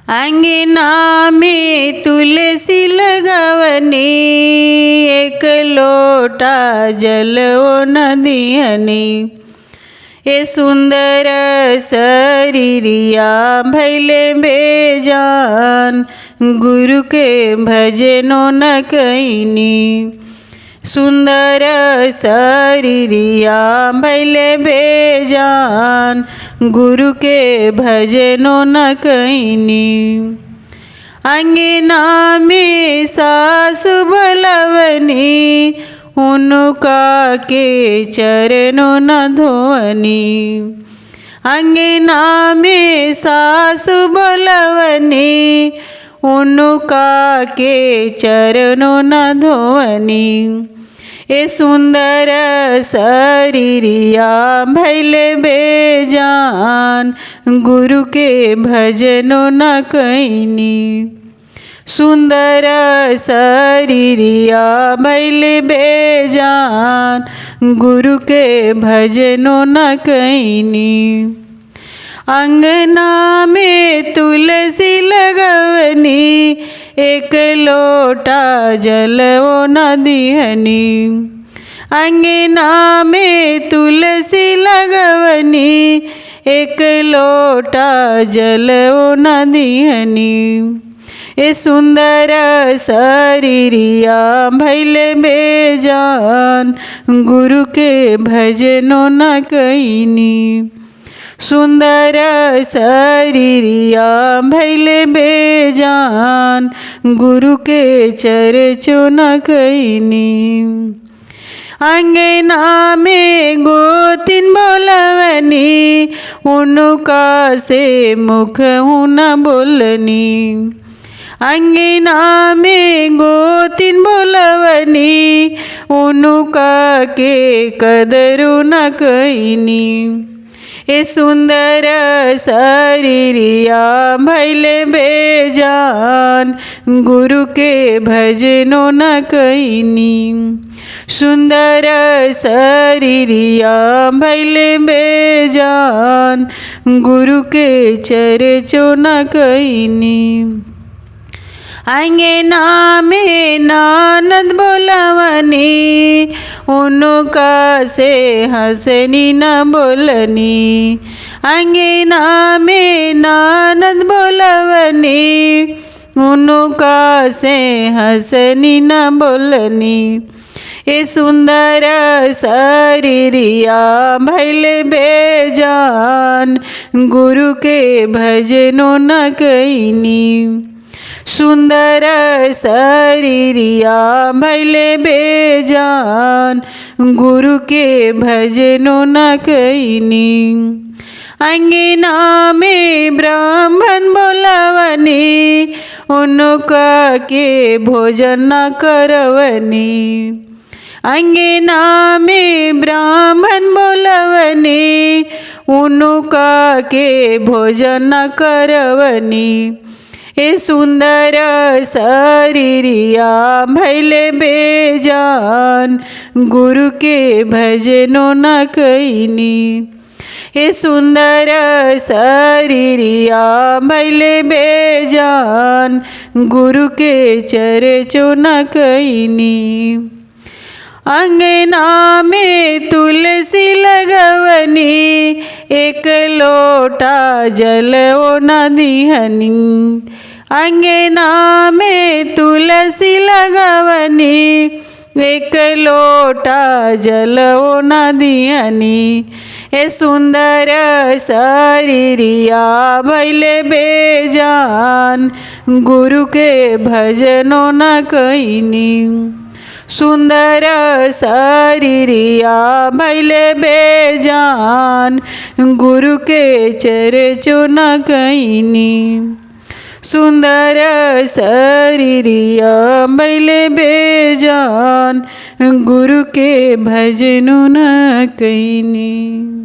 अंगना में तुलसी लगवनी, एक लोटा जल ओ नदियनी। ए सुंदर शरीरिया भैले बेजान, गुरु के भजनो न कैनी। सुंदर शरीरिया भैले बेजान, गुरु के भजनो न कैनी। अंगना में सासु बलवनी, उनका के चरणों न धोवनी। अंगना में सासु बलवनी, उनका के चरणों न धोवनी। ए सुंदर शरीरिया भैले बेजान, गुरु के भजनो न कैनी। सुंदर शरीरिया भैले बेजान, गुरु के भजनो न कैनी। अंगना में तुलसी लगवनी, एक लोटा जल ओ न दिहनी। अंगना में तुलसी लगवनी, एक लोटा जल ओ न दिहनी। ए सुंदर शरीरिया भैले बेजान, गुरु के भजनो न कैनी। सुंदर शरीरिया भैले बेजान, गुरु के चरचो न कैनी। अंगना में गोतिन बोलवनी, उनका से मुख न बोलनी। अंगना में गोतिन बोलवनी, उनका के कदरु न कैनी। ए सुंदर शरीरिया भैले बेजान, गुरु के भजनो न कैनी। सुंदर शरीरिया भैले बेजान, गुरु के चरचो न कैनी। अंगना में नानद बोलवनी, उनका से हंसनी न बोलनी। अंगना में नानद बोलवनी, उनका से हंसनी न बोलनी। ए सुंदर शरीरिया भैले बेजान, गुरु के भजनो न कैनी। सुंदर शरीरिया भैले बेजान, गुरु के भजनो न कैनी। अंगना में ब्राह्मण बोलवनी, उनका के भोजन न करवनी। अंगना में ब्राह्मण बोलवनी, उनका के भोजन न करवनी। ए सुंदर शरीरिया भैले बेजान, गुरु के भजनो न कैनी। ए सुंदर शरीरिया भैले बेजान, गुरु के चरचो न कैनी। अंगना में तुलसी लगवनी, एक लोटा जल ओ न दिहनी। अंगना में तुलसी लगवनी, एक लोटा जल ओ न दिहनी। ए सुंदर शरीरिया भैले बेजान, गुरु के भजनो न कैनी। सुंदर शरीरिया भैले बेजान, गुरु के चरचो न कैनी। सुंदर शरीरिया भैले बेजान, गुरु के भजनो न कैनी।